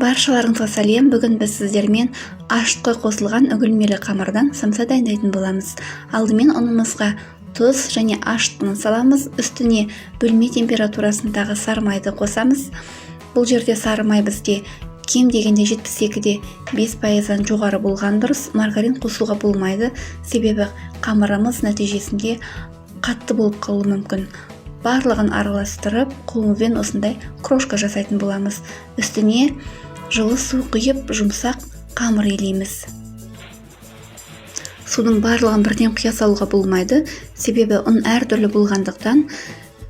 Баршаларыңызға сәлем! Бүгін біз сіздермен ашытқы қосылған үгілмелі қамырдан самса дайындайтын боламыз. Алдымен ұнымызға тұз және ашытқыны саламыз. Үстіне бөлме температурасындағы сары майды қосамыз. Бұл жерде сары май бізде кем дегенде 72,5%-дан жоғары болған дұрыс. Маргарин қосуға болмайды, себебі қамырымыз нәтижесінде қатты болып қалуы мүмкін. Барлығын араластырып, қолымызбен осындай крошка жасайтын боламыз. Үстіне жылы су құйып, жұмсақ қамыр илейміз. Судың барлығын бірден құя салуға болмайды, себебі ұн әртүрлі болғандықтан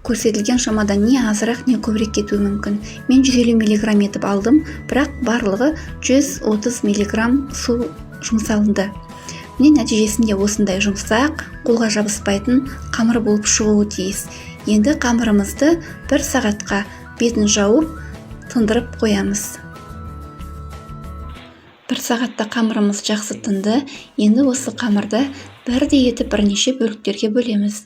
көрсетілген шамадан не азырақ, не көбірек кетуі мүмкін. Мен 150 миллиграмм етіп алдым, бірақ барлығы 130 миллиграмм су жұмсалынды. Міне, нәтижесінде осындай жұмсақ, қолға жабыспайтын қамыр болып шығуы тиіс. Енді қамырымызды бір сағатқа бетін жауып, тындырып қоямыз. Бір сағатта қамырымыз жақсы тынды. Енді осы қамырды бірдей етіп бірнеше бөліктерге бөлеміз.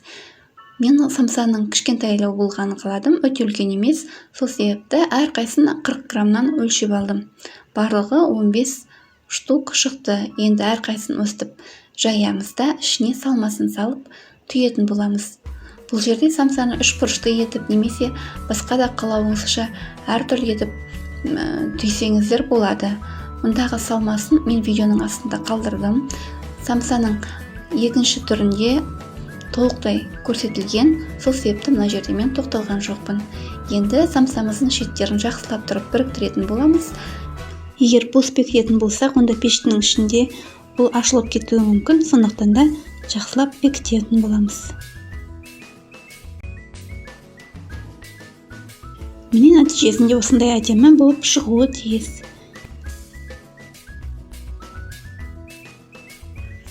Мен самсаның кішкентайлау болғанын қаладым, өте үлкен емес. Сол себепті әрқайсысын 40 граммнан өлшеп алдым. Барлығы 15 штук шықты. Енді әрқайсысын өстіп жаямыз да, ішіне салмасын салып түйетін боламыз. Бұл жерде самсаны үш бұрышты етіп немесе басқа да қалауыңызша әртүрлі етіп түйсеңіздер болады. Мұндағы салмасын мен видеоның астында қалдырдым. Самсаның екінші түрінде толықтай көрсетілген, сол себепті мына жерде мен тоқталған жоқпын. Енді самсамыздың шеттерін жақсылап тұрып біріктіретін боламыз. Егер бос бекітетін болсақ, онда пештің ішінде бұл ашылып кетуі мүмкін, сондықтан да жақсылап бекітетін боламыз. Міне, нәтижесінде осындай әдемі болып шығуы тиіс.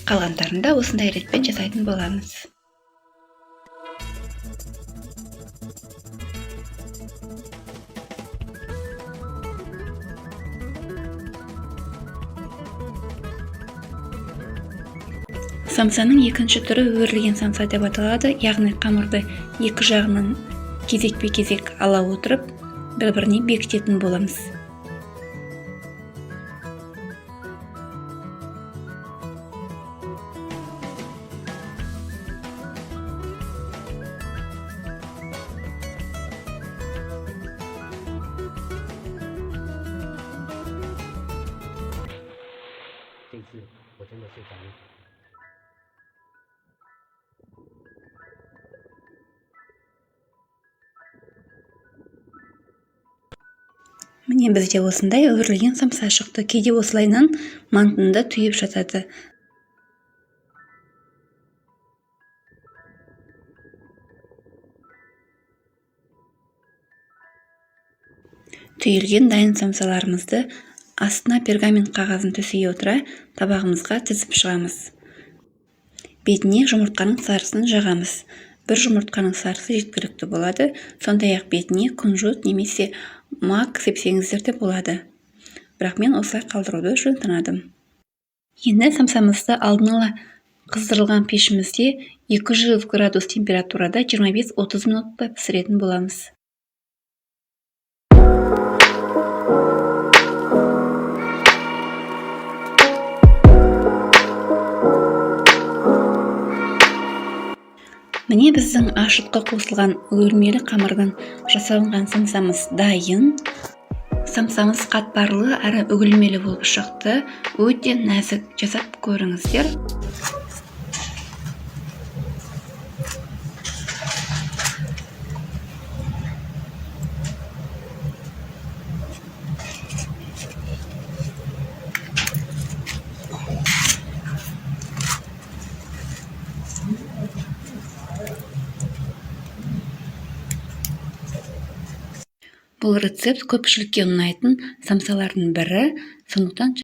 Қалғандарын да осындай ретпен жасайтын боламыз. Самсаның екінші түрі өрілген самса деп аталады, яғни қамырды екі жағынан кезекпе-кезек ала отырып, бір-біріне бекітетін боламыз. 这次我真的是感恩。 Міне, бізде осындай өрілген самса шықты. Кейде осылайынан мантыны да түйіп жатады. Түйілген дайын самсаларымызды астына пергамент қағазын төсей отыра табағымызға тізіп шығамыз. Бетіне жұмыртқаның сарысын жағамыз. Бір жұмыртқаның сарысы жеткілікті болады. Сондай-ақ бетіне күнжіт немесе мак сепсеңіздер де болады. Бірақ мен осылай қалдыруды жөн санадым. Енді самсамызды алдын ала қыздырылған пешімізде 200 градус температурада 25-30 минутта пісіретін боламыз. Міне, біздің ашытқы қосылған өрмелі қамырдан жасалынған самсамыз дайын. Самсамыз қатпарлы әрі үгілмелі болып шықты. Өте нәзік, жасап көріңіздер. Бұл рецепт көпшілікке ұнайтын самсалардың бірі, сондықтан